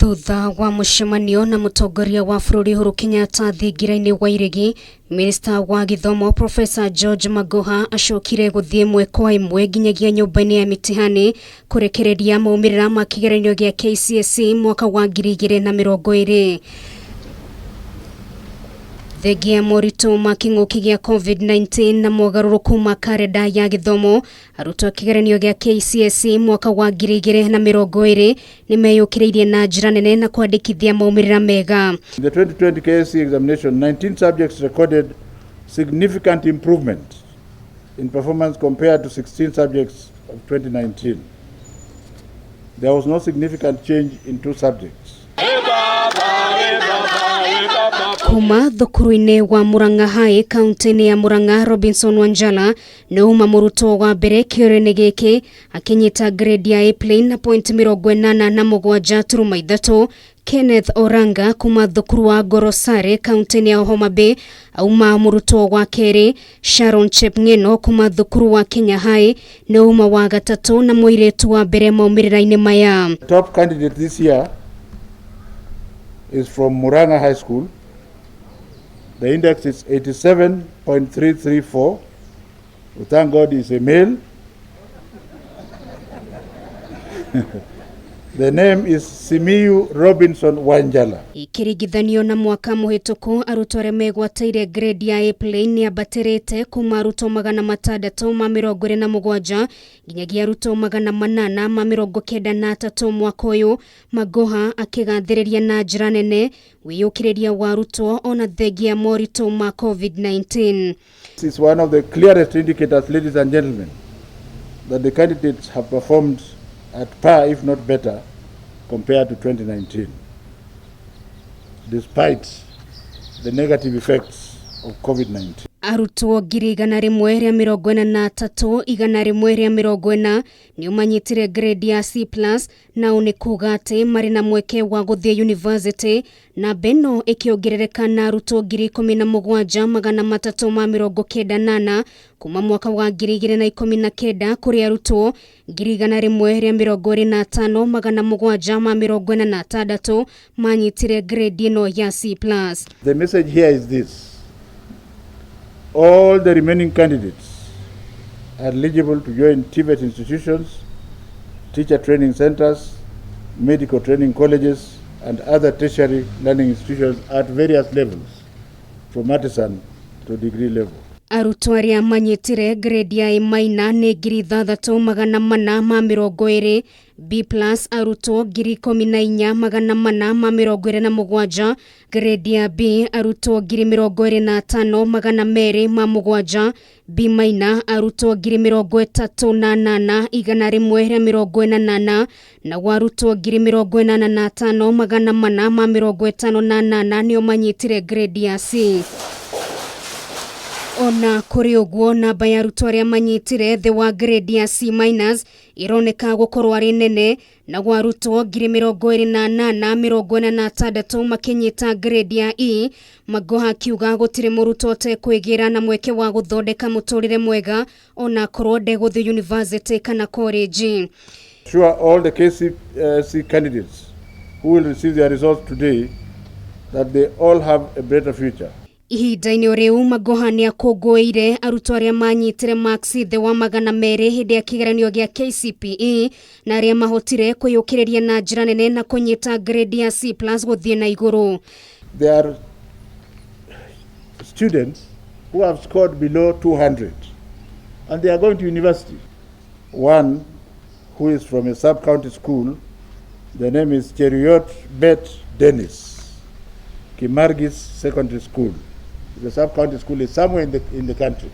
Thutha wa mũcemanio na mũtongoria wa bũrũri Uhuru Kenyatta thingira-inĩ wa Iregi, Minista wa gĩthomo Professor George Magoha acokire gũthiĩ ĩmwe kwa ĩmwe nginyagia nyũmba-inĩ ya mĩtihani kũrekereria maumĩrĩra ma kĩgeranio gĩa KCSE mwaka wa 2020. Thengia moritũ ma kĩng'ũki gĩa COVID-19 na mogarũrũku ma karenda ya gĩthomo, arutwo a kĩgeranio gĩa KCSE mwaka wa 2020 nĩ meyũkĩrĩirie na njĩra nene na kwandĩkithia maumĩrĩra mega. In the 2020 KSC examination, 19 subjects recorded significant improvement in performance compared to 16 subjects of 2019. There was no significant change in two subjects. Kuma thukuru-inĩ wa Murang'a High kaunti-inĩ ya Murang'a, Robinson Wanjala nĩ uma mũrutwo wa mbere kĩũria-inĩ gĩkĩ akĩnyita grade ya A plain na point 87.3. Kenneth Oranga kuma thukuru wa Gorosare kaunti-inĩ ya Homa Bay auma mũrutwo wa kerĩ. Sharon Chepng'eno kuma thukuru wa Kenya High nĩ uma wa gatatũ na mũirĩtu wa mbere maumĩrĩra-inĩ maya. The top candidate this year is from Murang'a High School. The index is 87.334. We thank God he's a male. The name is Simiyu Robinson Wanjala. Ikiringithanio na mwaka mũhĩtũku, arutwo arĩa megwatĩire grade ya A plain nĩ ambatĩrĩte kuma arutwo 627 nginyagia arutwo 893 mwaka ũyũ. Magoha akĩgathĩrĩria na njĩra nene wĩyũkĩrĩria wa arutwo ona thengia moritũ ma COVID-19. This is one of the clearest indicators, ladies and gentlemen, that the candidates have performed at par, if not better, compared to 2019, despite the negative effects of COVID-19. Arutwo 143,140 nĩo manyitire grade ya C plus, nao nĩ kuga atĩ marĩ na mweke wa gũthiĩ university. Namba ĩno ĩkĩongerereka na arutwo 17,394 kuma mwaka wa 2019 kũrĩ arutwo 125,746 manyitire grade ĩno ya C plus. The message here is this. All the remaining candidates are eligible to join TVET institutions, teacher training centers, medical training colleges, and other tertiary learning institutions at various levels, from artisan to degree level. Arutwo arĩa manyitire grade ya A minor nĩ 6420, B plus arutwo 14,427, grade ya B arutwo 25,207, B minor arutwo 38,148, na arutwo 85,458 nĩo manyitire grade ya C. Ona kũrĩ ũguo, namba ya arutwo arĩa manyitire thĩ wa grade ya C minus ironeka gũkorwo arĩ nene, naguo arutwo 28,046 makĩnyita grade ya E. Magoha akiuga gũtirĩ mũrutwo ũtekwĩgĩra na mweke wa gũthondeka mũtũrĩre mwega ona akorwo ndegũthiĩ university kana college. Sure, all the KCSE candidates who will receive their results today that they all have a better future. Ihinda-inĩ o rĩu, Magoha nĩ akũngũĩire arutwo arĩa manyitire marks thĩ wa 200 hĩndĩ ya kĩgeranio gĩa KCPE na arĩa mahotire kwĩyũkĩrĩria na njĩra nene na kũnyita grade ya C plus gũthiĩ na igũrũ. There are students who have scored below 200 and they are going to university. One who is from a sub-county school, the name is Cheruiyot Bet Dennis, Kimargis Secondary School. The sub-county school is somewhere in the country.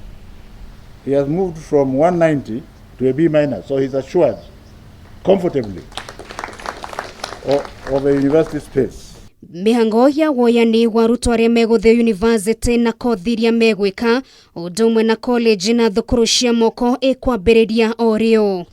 He has moved from 190 to a B minus, so he's assured comfortably of a university space. Mĩhango ya woyani wa arutwo arĩa megũthiĩ university na kothi iria megwĩka ũndũ ũmwe na college na thukuru cia moko ĩkwambĩrĩria o rĩo.